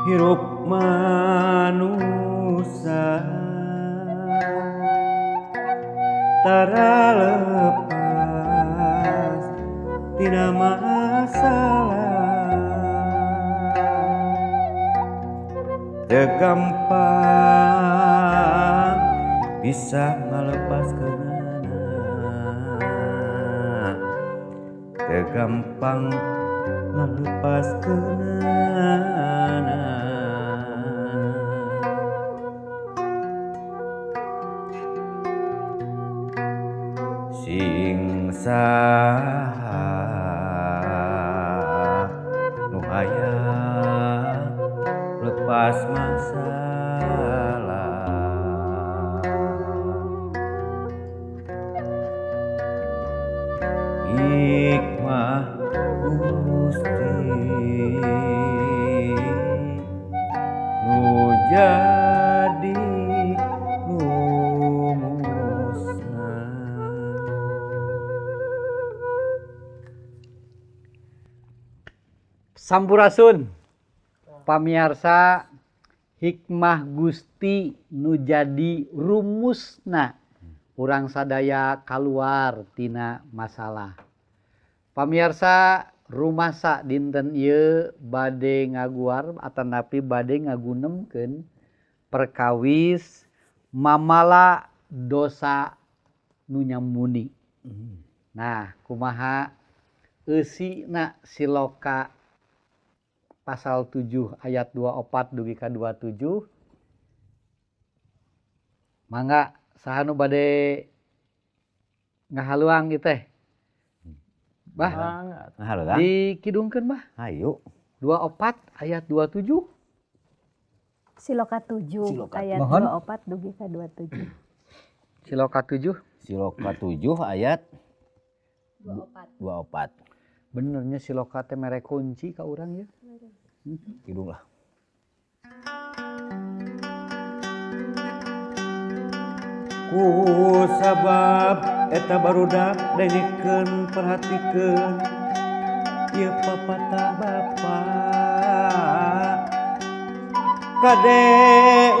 Hirup manusia tara lepas tina masalah, teu gampang bisa ngalepaskeunana, teu gampang ngalepaskeunana. Sing saha nu hayang lepas masalah, hikmah Gusti nu jadi rumusna. Sampurasun pamiarsa, hikmah Gusti nu jadi rumusna urang sadaya kaluar tina masalah. Pamiarsa, rumasa dinten ieu bade ngaguar atanapi bade ngagunemkeun perkawis mamala dosa nu nyambuni. Nah, kumaha eusina siloka pasal 7 ayat 24 dugi ka 27? Mangga saha nu bade ngahaluang ieu teh? Bah, Ngahaluang. Dikidungkeun, Bah. Hayu. 24 ayat 27. Siloka 7 Siloka. ayat Mohon. 24 dugi ka 27. Siloka 7. Siloka 7 ayat 24. 24. Benernya siloka teh mere kunci ka urang ya. Kidung lah. Ku sabab eta barudak dengekeun, perhatikeun ieu papatah bapa, kade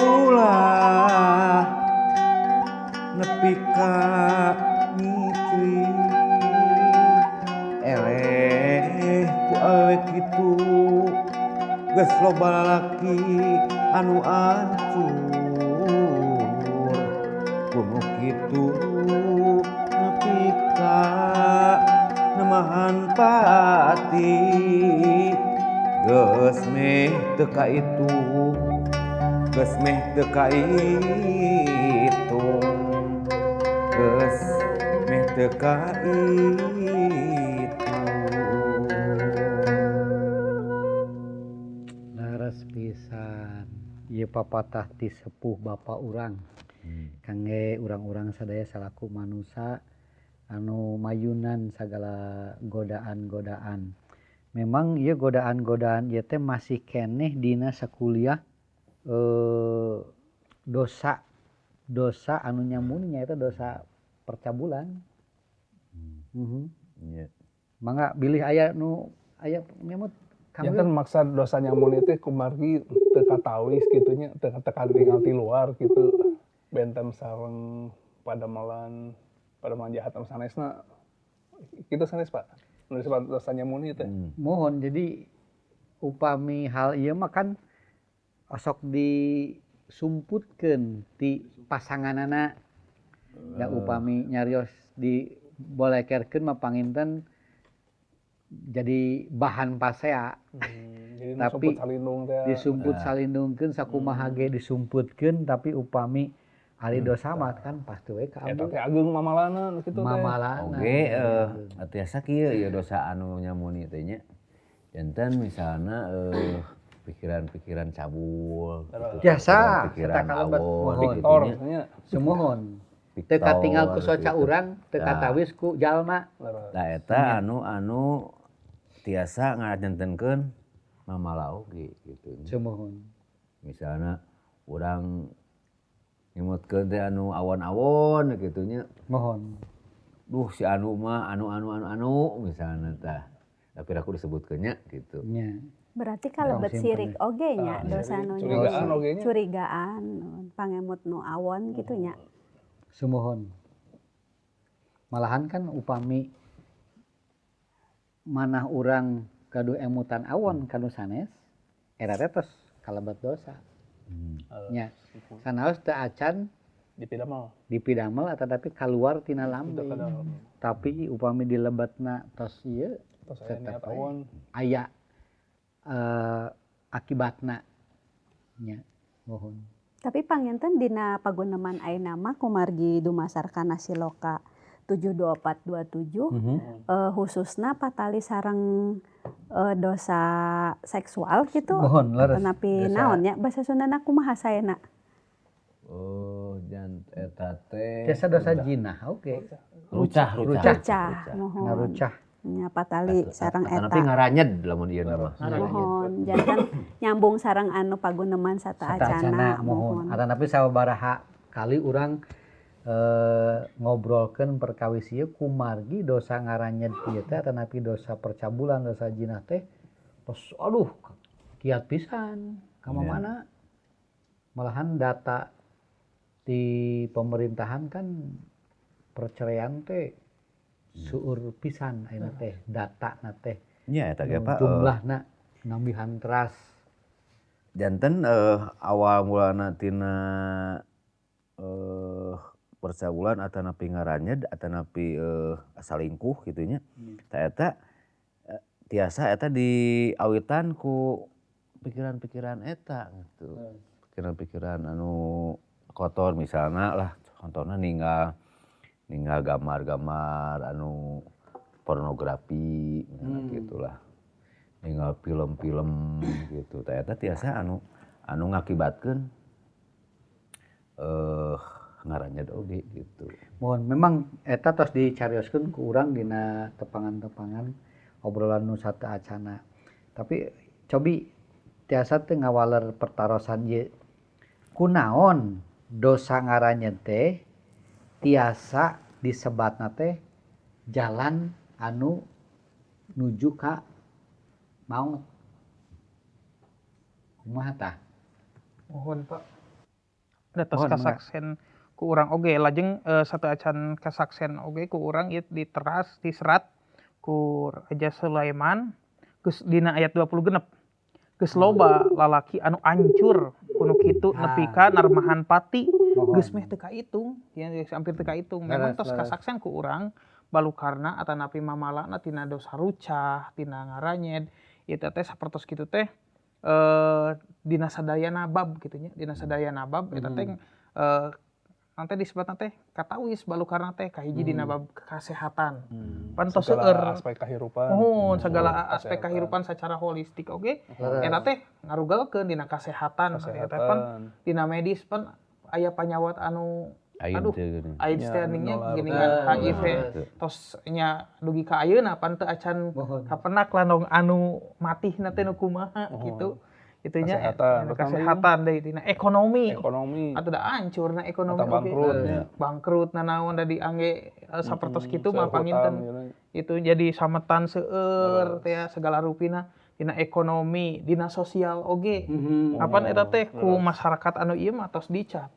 ulah nepi ka ngiceuy eleh ku awewe kitu. Geus loba lalaki anu ancur kuno kitu nepi ka nemahan pati. Geus meh teu kaitung, geus meh teu kaitung, geus meh teu kaitung. Leres pisan ieu papatah ti sepuh bapa urang kangge urang-urang sadaya salaku manusa anu mayunan sagala godaan-godaan. Memang ieu godaan-godaan ieu teh masih keneh dina sakuliah, dosa dosa anu nyambung nyaeta dosa percabulan. Iya. Mangga bilih aya nu aya ngemut Kang Janten Wil. Maksa dosa nyambung teh kumargi teu katawis kitu nya, teu katingal ti luar gitu, benten sareng padamelan padamelan jahat anu sanesna kitu, sanes, Pak, nu disebut dosa nyamuni teh? Mohon, jadi upami hal ieu mah kan osok disumputkeun ti pasanganana da, upami nyarios dibolekerkeun mah panginten jadi bahan pasea. Jadi nu Tapi sumput salindung teh. Disumput salindungkeun sakumaha ge disumputkeun, tapi upami ari dosa mah kan pasti we Eta kaambu. Teh ageung mamalana nu kitu teh. Mamalana. Oke, tiasa kieu ieu dosa anu nyamuni teh nya. Janten misalna pikiran-pikiran cabul gitu, Biasa, pikiran-pikiran eta kalebet. awon Mohon. gitu Victor nya. misalnya. Sumuhun. Teu Victor, katinggal ku soca gitu. urang, teu Tah. katawis ku jalma. Leres. Nah, eta anu anu tiasa ngajantenkeun mamala oge gitu nya. Sumuhun. Misalna urang ngemutkeun teh anu awon-awon gitu nya. Mohon. Duh, si anu mah anu anu anu anu misalna tah. Tapi aku disebutkeun nya gitu. Nya. Berarti kalebet Tong sirik simpen. Oge nya Ah, dosa sirik. nu Curigaan oge nya. Curigaan pangemut nu awon gitu nya. Sumuhun. Malahan kan upami manah urang gaduh emutan awon kanu sanes, era teh tos kalebet dosa. Nya. Sanaos teu acan Dipidamel. Dipidamel atau tapi keluar tina lambe. Itu kada. Tapi upami dilebetna tos ieu tos aya tetep niat we awon. Aya akibatna nya, mohon. Tapi panginten dina paguneman ayeuna mah kumargi dumasar kana siloka 72427, khususna patali sareng dosa seksual gitu. Mohon, leres. Tapi Dosa. Naon nya bahasa Sundana, kumaha saena? Oh, jan eta teh Biasa dosa jinah, oke. Rucah, rucah. Rucah. Rucah, mohon. Nah, rucah. Nya patali sareng Tapi eta. Ngaranyed lamun ieu mah. Mohon, janten nyambung sareng anu paguneman sata Sata acana, acana, mohon. Mohon. Atau tapi sababaraha kali urang ngobrolkeun perkawis ieu kumargi dosa ngaranyed ieu teh atanapi dosa percabulan, dosa jinah teh tos aduh kiat pisan ka mana. Malahan data di pemerintahan kan perceraian teh seueur pisan ayeuna teh data na teh. Nya eta ge, Pak. Jumlahna nambihan teras. Janten awal mulana tina percabulan atanapi ngaranyed atanapi salingkuh kitu nya. Tah eta tiasa eta diawitan ku pikiran-pikiran eta gitu. Pikiran-pikiran anu kotor misalna lah, contohna ninggal ninggal gambar-gambar anu pornografi misalna gitulah. Ninggal film-film gitu. Tah eta tiasa anu anu ngakibatkeun ngaranyed oge gitu. Mohon, memang eta tos dicarioskeun ku urang dina tepangan-tepangan obrolan nu sateuacana. Tapi cobi tiasa teu ngawaler pertarosan ieu. Kunaon dosa ngaranyed teh tiasa disebatna teh jalan anu nuju ka maut? Kumaha tah? Mohon, Pak. Da tos Mohon, mangga. Kasaksen ku urang oge lajeng sateuacan kasaksen oge ku urang ieu diteras diserat ku Raja Sulaiman geus dina ayat 26. Geus loba lalaki anu ancur kuno kitu nepi ka narmahan pati. Mohon. Geus meh teu kaitung, ya geus hampir teu kaitung. Memang Leres, tos leres. Kasaksen ku urang balukarna atanapi mamalana tina dosa rucah, tina ngaranyed ieu teh sapertos kitu teh dina sadayana bab kitu nya, dina sadayana bab eta teh nanti disebutna teh katawis balukarna teh kahiji dina bab kesehatan. Pan tos Segala seueur aspek kehidupan. Mohon, segala aspek Kesehatan. Kehidupan secara holistik oge Leres. eta teh ngarugalkeun dina kesehatan eta teh pan Kesehatan. dina medis pan aya panyawat anu Ain aduh teh geuning. AIDS Ya, teh nya nular. geuningan HIV Gitu. tos nya dugi ka ayeuna pan teu acan Mohon. kapenak lah anu matihna teh nu kumaha gitu itunya. Kesehatan, Eta, terus kesehatan deui dina ekonomi. Ekonomi. Atau da hancur na ekonomi Atau oge. bangkrut nya. Bangkrut na naon da diangge sapertos kitu mah Seueur panginten hutang, gitu. itu jadi sametan seueur teh ya, segala rupina dina ekonomi, dina sosial oge. Apan eta teh ku masyarakat anu ieu mah tos dicap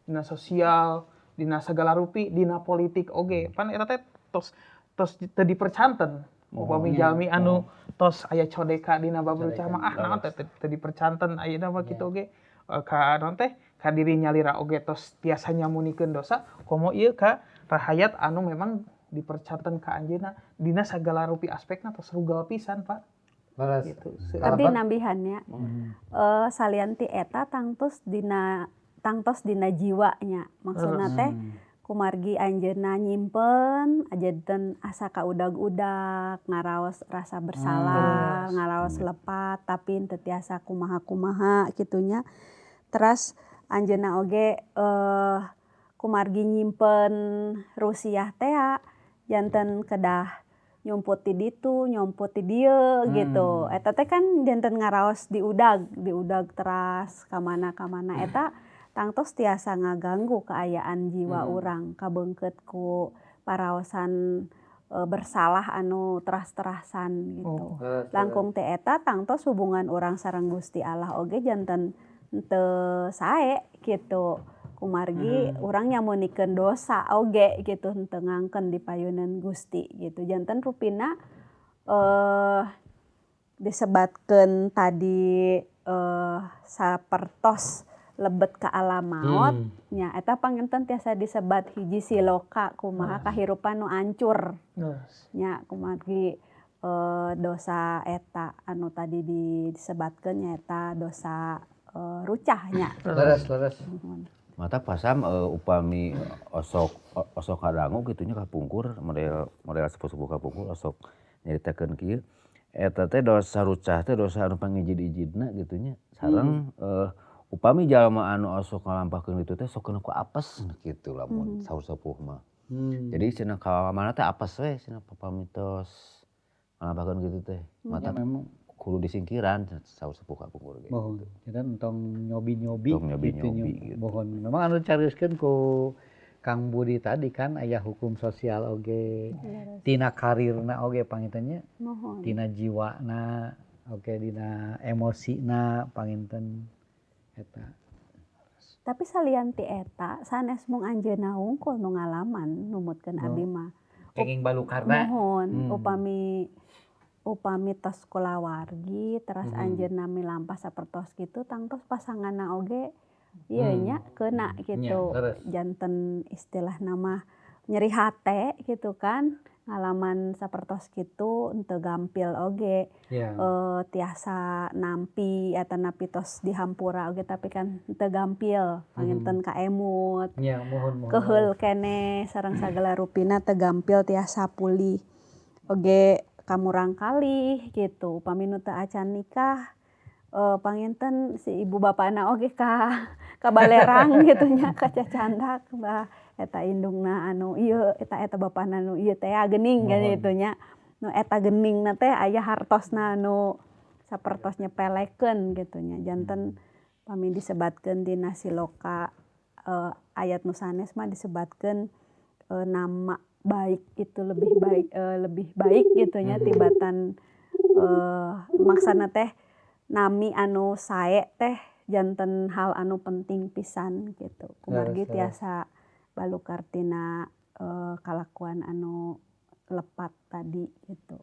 dina sosial, dina segala rupi, dina politik oge. Pan eta teh tos tos teu dipercanten upami jalmi anu tos aya codeka dina bab rucah mah, ah naon teh teu teu dipercanten ayeuna mah kitu oge. Ka naon teh ka diri nyalira oge tos tiasa nyamunikeun dosa, komo ieu ka rahayat anu memang dipercanten ka anjeunna dina sagala rupi aspekna tos rugal pisan, Pak. Leres. Gitu. Abdi Kalaban- nambihannya salian ti eta tangtos dina jiwanya, maksudna teh kumargi anjeunna nyimpen janten asa kaudag-udag, ngaraos rasa bersalah, ngaraos lepat tapi teu tiasa kumaha-kumaha kitunya. Teras anjeunna oge kumargi nyimpen rusiah tea janten kedah nyumput ti ditu, nyumput ti dieu gitu. Eta teh kan janten ngaraos diudag diudag teras ka mana eta tangtos tiasa ngaganggu kaayaan jiwa urang, kabeungkeut ku paraosan. bersalah anu teras-terasan gitu. Langkung teh eta tangtos hubungan urang sareng Gusti Allah oge janten henteu sae gitu. Kumargi urang nyamunikeun dosa oge gitu henteu ngangkeun di payunan Gusti gitu. Janten rupina disebatkeun tadi sapertos lebet ka alam maot nya eta panginten tiasa disebat hiji siloka kumaha kahirupan nu ancur. Nya kumargi dosa eta anu tadi disebatkeun nyaeta dosa rucah nya. Leres. Mata pasam upami osok kadangu kitu nya kapungkur model sepuh-sepuh kapungkur osok nyaritakeun kieu eta teh dosa rucah teh dosa anu pangijid-ijidna kitu nya sareng upami jalma anu osok ngalampahkeun kitu teh sok kena ku apes kitu lamun saur sepuh mah. Jadi cenah ka mana teh apes we cenah upami tos ngalampahkeun kitu teh. Mata memang kudu disingkiran saur sepuh kapungkur ge. Mohon. Jadi entong nyobi-nyobi gitu. Mohon. Memang anu carioskeun ku Kang Budi tadi kan aya hukum sosial oge, tina karirna oge panginten nya. Tina jiwana oge dina emosina panginten eta. Tapi salian ti eta sanes mung anjeunna wungkul nu ngalaman numutkeun abi mah. Kenging balukarna. Mohon upami tos kulawargi teras anjeunna milampah sapertos kitu tangtos pasanganna oge ieu nya keuna gitu. Janten istilah nama nyeri hate gitu kan ngalaman sapertos kitu henteu gampil oge tiasa nampi atanapi tos dihampura oge tapi kan henteu gampil panginten kaemut mohon. Keheul keneh sareng sagala rupina teu gampil tiasa pulih oge kamurang kalih gitu upami nu teu acan nikah panginten si ibu bapana oge ka balerang gitu nya ka cacandak bah eta indungna anu ieu eta bapana nu ieu teh geuning gitu nya nu eta geningna teh aya hartosna nu sapertos nyepelekeun gitu nya janten pami disebatkeun dina siloka ayat nu sanes mah disebatkeun nama baik itu lebih baik gitu nya tibatan maksana teh nami anu sae teh janten hal anu penting pisan gitu kumargi tiasa balukar tina kalakuan anu lepat tadi gitu.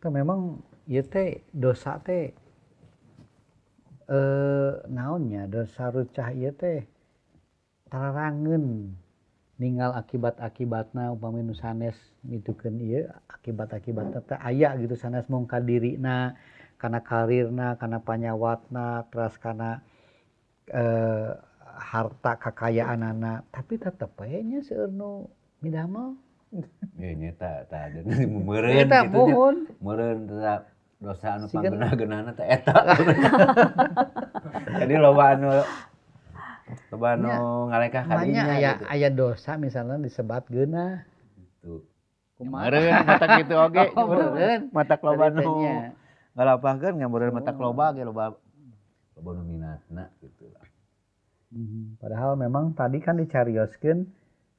Itu memang ieu teh dosa teh naonnya dosa rucah ieu teh tararangeun ninggal akibat-akibatna upami nu sanes mitukeun ieu akibat-akibatna teh aya gitu sanes mung ka dirina kana karirna kana panyawatna teras kana harta kakayaanana tapi tetep we nya seueur nu midamel nya nya tah meureun kitu nya meureun tetap dosa anu panggeunah-geunahna teh eta. Jadi loba anu ngalekah ka dinya gitu. Aya dosa misalnya disebat geunah gitu. Meureun mata kitu oge meureun mata loba nu ngalampahkeun meureun mata loba ge loba nu minatna gitu lah. Padahal memang tadi kan dicarioskeun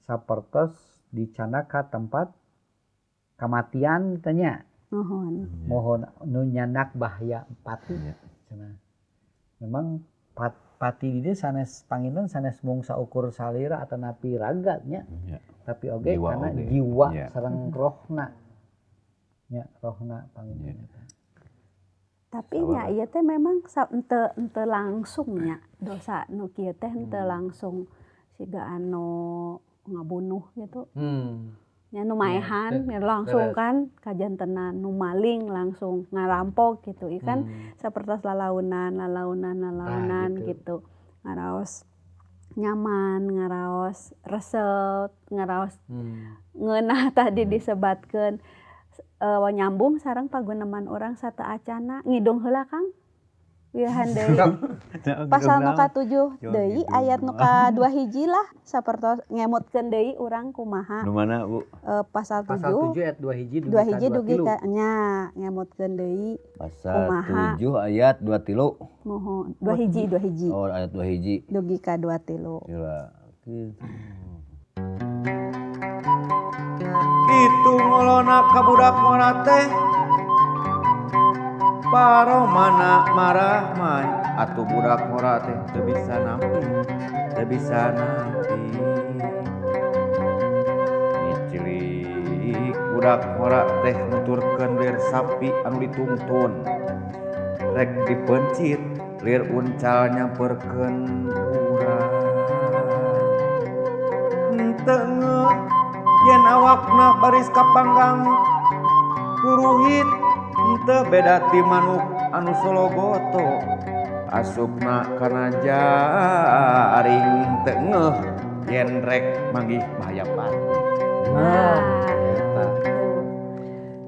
sapertos dicandak ka tempat kamatian tanya. Mohon nu nyandak bahaya pati. Cenah. Memang pati di dieu sanes panginten sanes mung saukur salira atanapi raga nya. Tapi oge karena jiwa sareng rohna. Nya rohna panginten eta. Tapi nya ieu teh memang henteu langsung nya dosa nu kieu teh henteu langsung siga anu ngabunuh gitu. Nya nu maehan langsung kan kajantenan nu maling langsung ngarampok gitu. Ieu kan sapertos lalaunan gitu. Ngaraos nyaman, ngaraos resep, ngaraos ngeunah tadi disebatkeun. Nyambung sareng paguneman urang sateuacana ngidung heula Kang. Wihan deui. Pasal nu ka-7 deui ayat nu ka-2 hiji lah sapertos ngemutkeun deui urang kumaha. Nu mana Bu? Pasal 7 ayat 2 hiji dugi ka nya ngemutkeun deui pasal 7 ayat 2 tilu. Mohon 2 hiji. Oh ayat 2 hiji. Dugi ka 2 tilu. Gila. Gitu. Kitu ngolona ka budak ngora teh paromana marah mai atuh budak ngora teh teu bisa nampi, teu bisa nampi. Nicilik budak ngora teh nuturkeun lir sapi anu ditungtun. Rek dipencit lir uncal nyamperkeun urang. Teu ngeuh yen awakna baris kapanggang puruhit teu beda ti manuk anu sologoto asupna kana jaring teu ngeuh yen rek manggih bahaya pati. Nah, eta.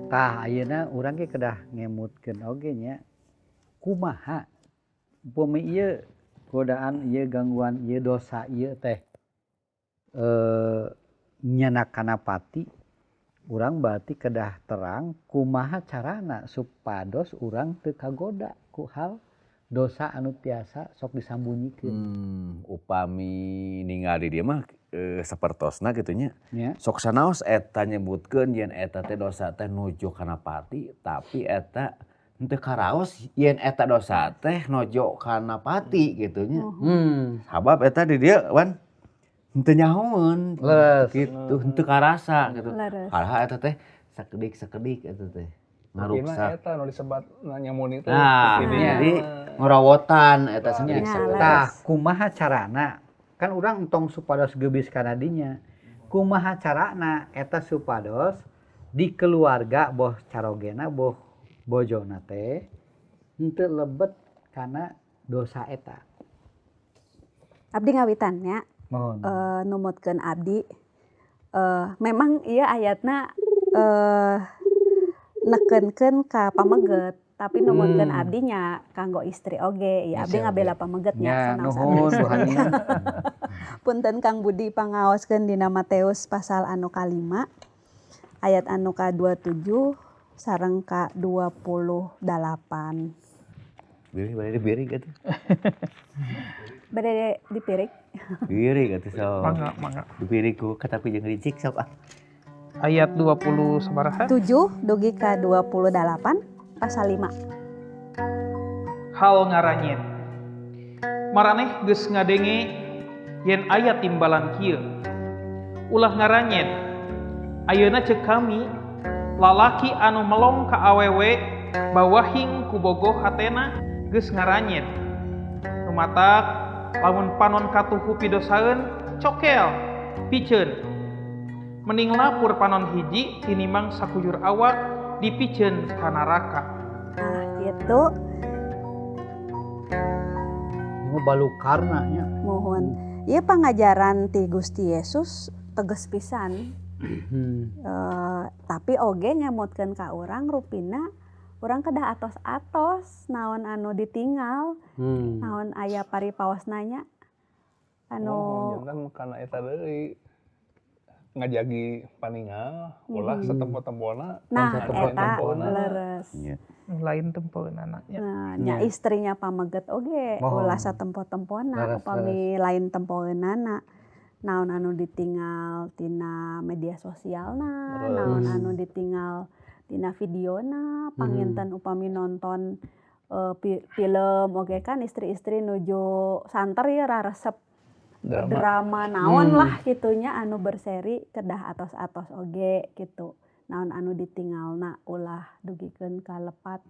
Tah ayeuna urang ge kedah ngemutkeun oge nya kumaha upami ieu godaan ieu gangguan ieu dosa ieu teh nyenak kana pati urang berarti kedah terang kumaha carana supados urang teu kagoda ku hal dosa anu tiasa sok disambungikeun. Upami ningali dia mah sapertosna kitu nya. Sok sanaos eta nyebutkeun yen eta teh dosa teh nuju kana pati tapi eta henteu karaos yen eta dosa teh nojo kana pati kitu nya. Sabab eta di dieu wan henteu nyahoeun kitu, henteu karasa kitu. Padahal eta teh sakedik-sakedik eta teh ngaruksak. Eta nu disebat nyamuni teh. Nah, jadi ngarawotan eta sakedik-sakedik. Tah, kumaha carana? Kan urang entong supados geubis kana dinya. Kumaha carana eta supados di keluarga boh carogena boh bojona teh henteu lebet kana dosa eta. Abdi ngawitan nya. Numutkeun abdi memang ieu ayatna nekenkeun ka pameget tapi numutkeun abdi nya kanggo istri oge ya abdi ngabela pameget nya nuhun Bu Hani. Punten Kang Budi pangaoskeun dina Matius pasal anu ka-5 ayat anu ka-27 sareng ka-28. Biri bade dipirik atuh. Bade dipirik. Pirik atuh sok. Mangga, mangga. Dipirik ku katapi jeung ricik sok ah. Ayat 20 sabaraha? 7 dugi ka 28 pasal 5. Hal ngaranyet. Maraneh geus ngadenge yen aya timbalan kieu. Ulah ngaranyet. Ayeuna ceuk kami lalaki anu melong ka awewe bawahing ku bogoh hatena geus ngaranyet. Rumatak lamun panon katuhu pidosaeun cokel piceun. Mending lapur panon hiji tinimbang sakujur awak dipiceun ka neraka. Nah, kitu. Ieu balukarna nya. Mohon. Ieu pangajaran ti Gusti Yesus tegas pisan. Tapi oge ngemutkeun ka urang rupina urang kedah atos-atos naon anu ditinggal, naon aya paripaosna nya anu jangan kana eta deui ngajagi paningal ulah satempo-tempona. Nah, eta leres. Lain tempoeunana nya. Nah, nya istrinya pameget oge ulah satempo-tempona upami lain tempoeunana. Naon anu ditinggal tina media sosialna, naon anu ditinggal tina videona, panginten upami nonton film oge kan istri-istri nuju santer ya raresep drama naon lah kitunya anu berseri kedah atos-atos oge gitu. Naon anu ditinggalna ulah dugikeun ka lepat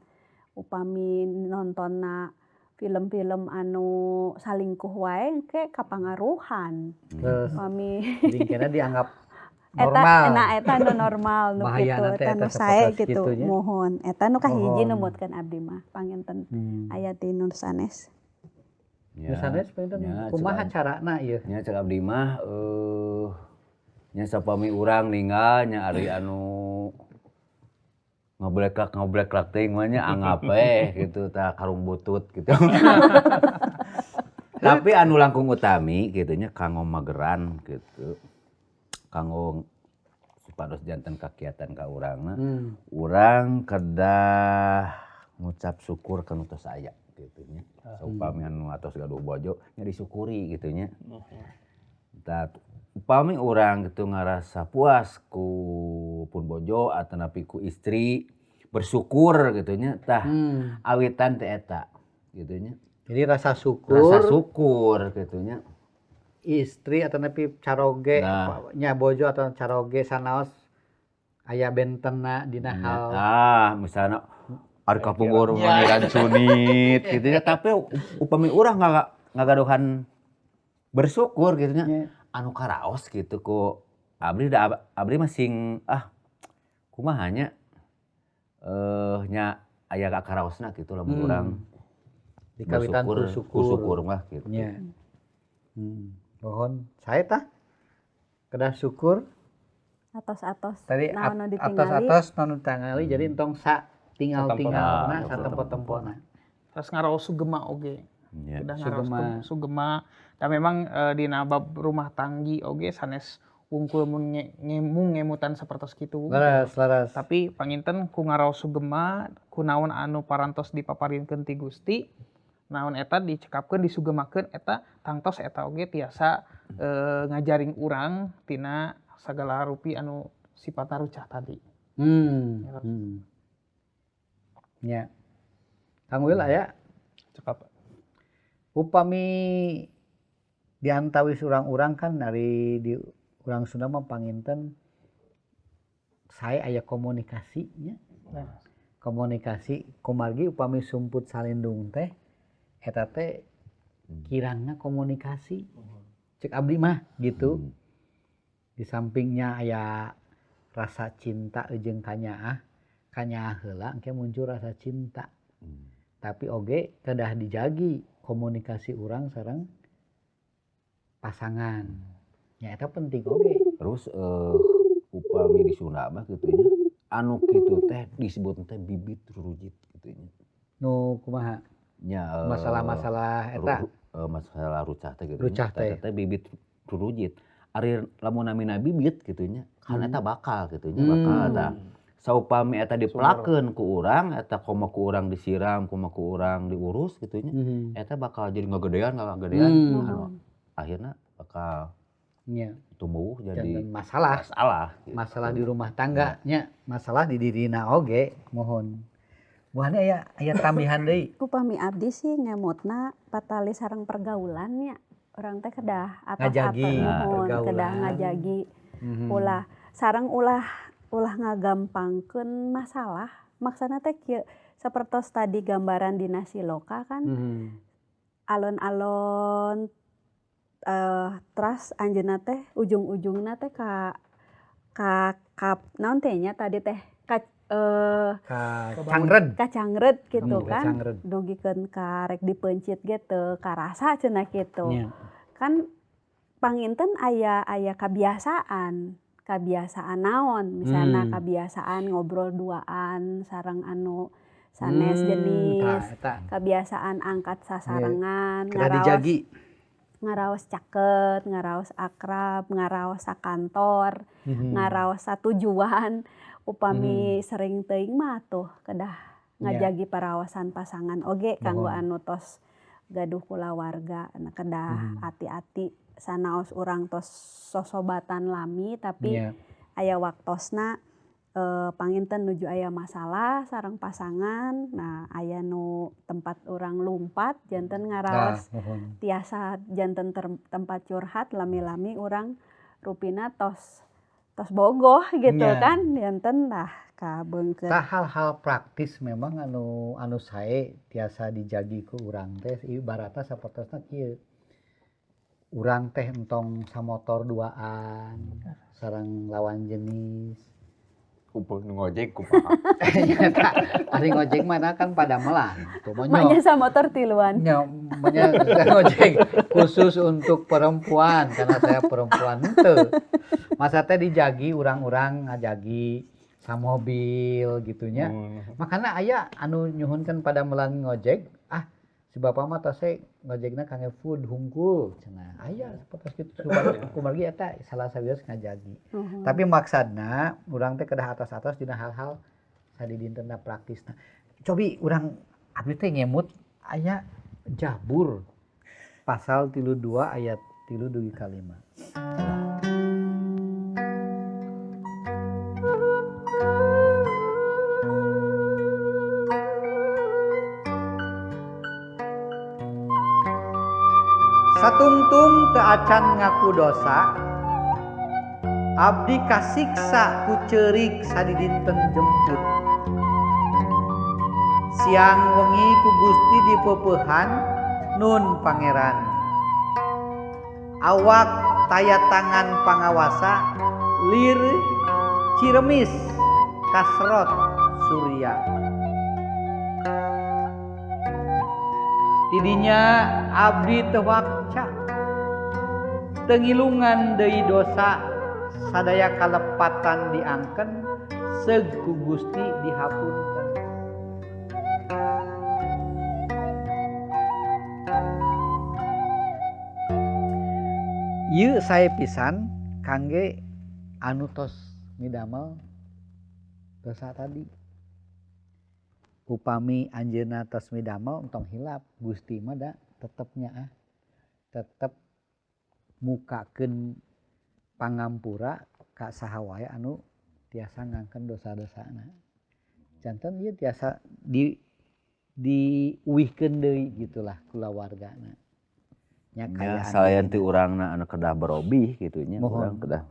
upami nontonna film-film anu salingkuh wae engke kapangaruhan. Upami jingkena dianggap normal. Eta eta nu normal nu kitu eta nu sae kitu muhun. Eta nu kahiji numutkeun abdi mah panginten aya ti nu sanes. Nu sanes panginten kumaha carana ieu? Nya cek abdi mah nya sapami urang ninggal nya ari anu ngobleklak teuing mah nya anggap we gitu tah karung butut gitu. Tapi anu langkung utami kitu nya kanggo mageran gitu. Kanggo supados janten kakiatan ka urangna, urang kedah ngucap syukur ka nu tos aya kitu nya. Saupami anu atos gaduh bojo nya disyukuri kitu nya. Tah Upami urang gitu ngarasa puas ku pun bojo atanapi ku istri, bersyukur gitu nya, tah awitan teh eta gitu nya. Jadi rasa syukur, rasa syukur gitu nya. Istri atanapi caroge Nah. nya bojo atau caroge sanaos aya bentena dina hal. Ah, misalnya ari kapungkur maniran sunit gitu ya, tapi upami urang ngagaduhan bersyukur gitu nya. Anu karaos gitu ku abdi da abdi mah sing ah kumaha nya, nya aya karaosna gitu lamun urang Dikawitan bersyukur ku ku syukur. Syukur mah gitu. Nya. Mohon saya tah kedah syukur Atos-atos tadi naon nu ditingali. Atos-atos nu ditingali, jadi entong sa tinggal-tinggalna Satempona. satempo-tempona. Terus ngaraos sugema oge. Udah ngaraos Sugema. Sugema. Dan memang dina bab rumah tanggi oge sanes wungkul mun ngemutan sapertos kitu. Leres, leres. Tapi panginten ku ngaraos sugema, ku naon anu parantos dipaparinkeun ti Gusti, naon eta dicekapkeun disugemakeun eta tangtos eta oge tiasa ngajaring urang tina sagala rupi anu sifatna rucah tadi. Ya. Kang Wil aya Cekap. Upami diantawis urang-urang kan dari di urang Sunda mah panginten saya aya komunikasinya. Nah. Komunikasi kumargi upami sumput salindung teh eta teh kirangna komunikasi. Cek abdi mah gitu. Di sampingnya aya rasa cinta jeung kanyaah, kanyaah heula engke muncul rasa cinta. Tapi oge kedah dijagi komunikasi urang sareng pasangan. Ya eta penting oge. Terus upami di Sunda mah kitu nya, anu kitu teh disebut teh bibit rurujit kitu nya. Nu kumaha? Nya, Masalah-masalah eta. Masalah rucah teh gitu nya. Rucah teh. Eta teh bibit rurujit. Ari lamun namina bibit kitu nya, kan eta bakal kitu nya, bakal tah. Saupami eta dipelakeun ku urang, eta komo ku urang disiram, komo ku urang diurus kitu nya, eta bakal jadi ngagedean, ngagedean, anu akhirna bakal tumbuh jadi Janten masalah. Masalah gitu. Masalah di rumah tangga nya, masalah di dirina oge, mohon. Buahnya aya tambihan deui. Upami abdi sih ngemutna patali sareng pergaulan nya. Urang teh kedah atos Ngajagi atos nuhun, pergaulan. kedah ngajagi ulah sareng ulah ulah ngagampangkeun masalah. Maksana teh kieu, sapertos tadi gambaran dina siloka kan, alon-alon teras anjeunna teh ujung-ujungna teh ka naon teh nya tadi teh ka Ka cangred. Ka cangred gitu Ka kan. cangred. Dugikeun ka rek dipeuncit ge teu karasa cenah kitu. Kan panginten aya aya kabiasaan, kabiasaan naon misalna kabiasaan ngobrol duaan sareng anu sanes jenis, Tah eta. Kebiasaan angkat sasarengan, Kedah ngaraos dijagi. Ngaraos caket, ngaraos akrab, ngaraos sakantor, ngaraos satujuan. Upami sering teuing mah tuh kedah ngajagi paraosan pasangan oge kanggo anu tos gaduh kulawarga. Nah, kedah hati-hati sanaos urang tos sosobatan lami tapi aya waktosna panginten nuju aya masalah sareng pasangan, nah aya nu tempat urang lumpat janten ngaraos Tah, mohon. Tiasa janten tempat curhat lami-lami urang rupina tos tos bogoh gitu kan janten tah kabeungkeut. Tah hal-hal praktis memang anu anu sae tiasa dijagi ku urang teh ibaratna sapertosna kieu. Urang teh entong samotor duaan sareng lawan jenis. Kumpul ngojek kumaha? Nyata, ari ngojek mah kan padamelan. Tuh mah Maknya samotor tiluan. Nya, nya ngojek khusus untuk perempuan karena saya perempuan henteu. Masa teh dijagi urang-urang ngajagi samobil gitu nya. Makana aya anu nyuhunkeun padamelan ngojek, ah si bapak mah tos ngojekna kangge food hungkul cenah. Aya sapertos kitu kumargi eta salah sawios ngajagi. Tapi maksudna urang teh kedah atos-atos dina hal-hal sadidintenna praktisna. Cobi urang abdi teh ngemut aya Jabur pasal 32 ayat 3 dugi ka 5. Satungtung teu acan ngaku dosa, abdi kasiksa ku ceurik sadidinten jemput. Siang wengi ku Gusti dipeupehan nun pangeran. Awak taya tangan pangawasa lir ciremis kasrot surya. Tidinya abdi teu wakca, teu ngilungan deui dosa, sadaya kalepatan diangken seug ku Gusti dihapunten. Ieu sae pisan kangge anu tos midamel dosa tadi. Upami anjeunna tos midamel entong hilap, Gusti mah da tetep nyaah, tetep mukakeun pangampura ka saha wae anu tiasa ngangken dosa-dosana. Janten ieu tiasa diuihkeun deui gitulah kulawargana. Nya Ya, salayan ti urangna anu kedah berobih kitu nya, urang kedah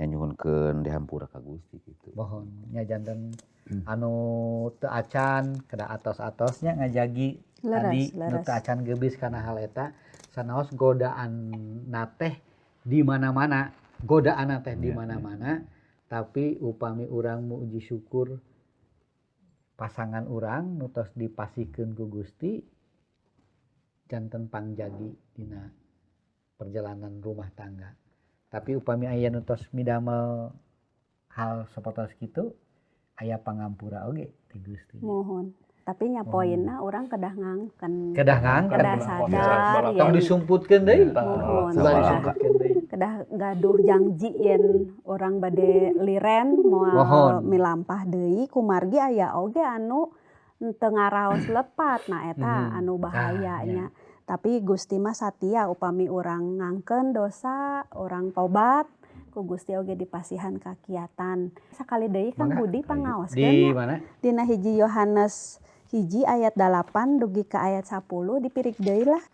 nyuhunkeun dihampura ka Gusti kitu. Mohon nya janten anu teu acan kedah atos-atosnya ngajagi tadi nu teu acan geubis kana hal eta sanaos godaan na teh di mana-mana, godaan teh di mana-mana, tapi upami urang muji syukur pasangan urang nu tos dipasihkeun ku Gusti janten pangjagi dina perjalanan rumah tangga. Tapi upami aya nu tos midamel hal sapertos kitu aya pangampura oge ti Gusti. Mohon. Tapi nya poinna urang kedah ngangken. Kedah ngangken. Kedah sadar. Tong disumputkeun deui. Mohon. Ulah disumputkeun deui. Kedah gaduh jangji yen urang bade liren moal milampah deui kumargi aya oge anu teu ngaraos lepat nah eta anu bahaya nya. Tapi Gusti mah satia upami urang ngangken dosa, urang tobat ku Gusti oge dipasihan kakiatan. Sakali deui Kang Budi pangaoskeun di mana? Dina 1 Yohanes 1 ayat 8 dugi ka ayat 10 dipirik deui lah.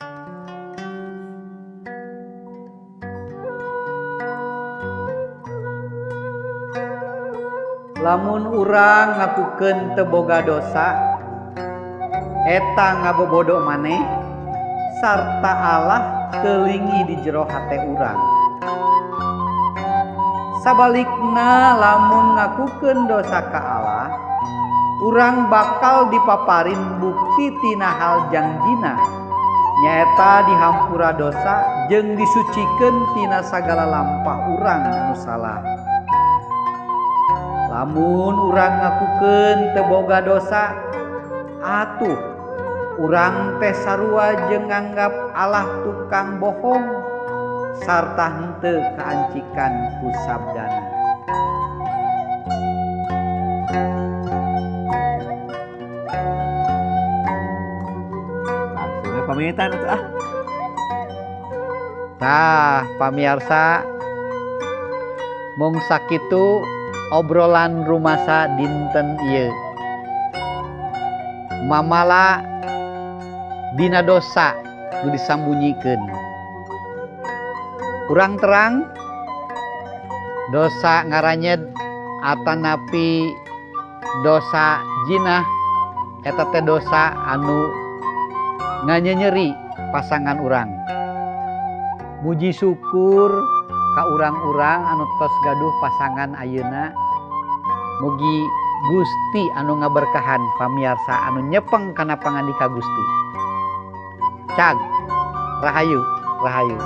Lamun urang ngakukeun teu boga dosa, eta ngabobodo maneh sarta Allah teu linggih di jero hate urang. Sabalikna lamun ngakukeun dosa ka Allah, urang bakal dipaparin bukti tina hal jangjina, nyaeta dihampura dosa jeung disucikeun tina sagala lampah urang anu salah. Lamun urang ngakukeun teu boga dosa, atuh urang teh sarua jeung nganggap Allah tukang bohong sarta henteu kaancikan ku sabdana. Langsung pamitan atuh ah. Tah pamiarsa, mung sakitu obrolan rumasa dinten ieu. Mamala dina dosa nu disambungikeun. Kurang terang dosa ngaranyed atanapi dosa jinah eta teh dosa anu nganyenyeri pasangan urang. Muji syukur ka urang-urang anu tos gaduh pasangan ayeuna. Mugi Gusti anu ngaberkahan pamiarsa anu nyepeng kana pangandika Gusti. Cag, rahayu, rahayu.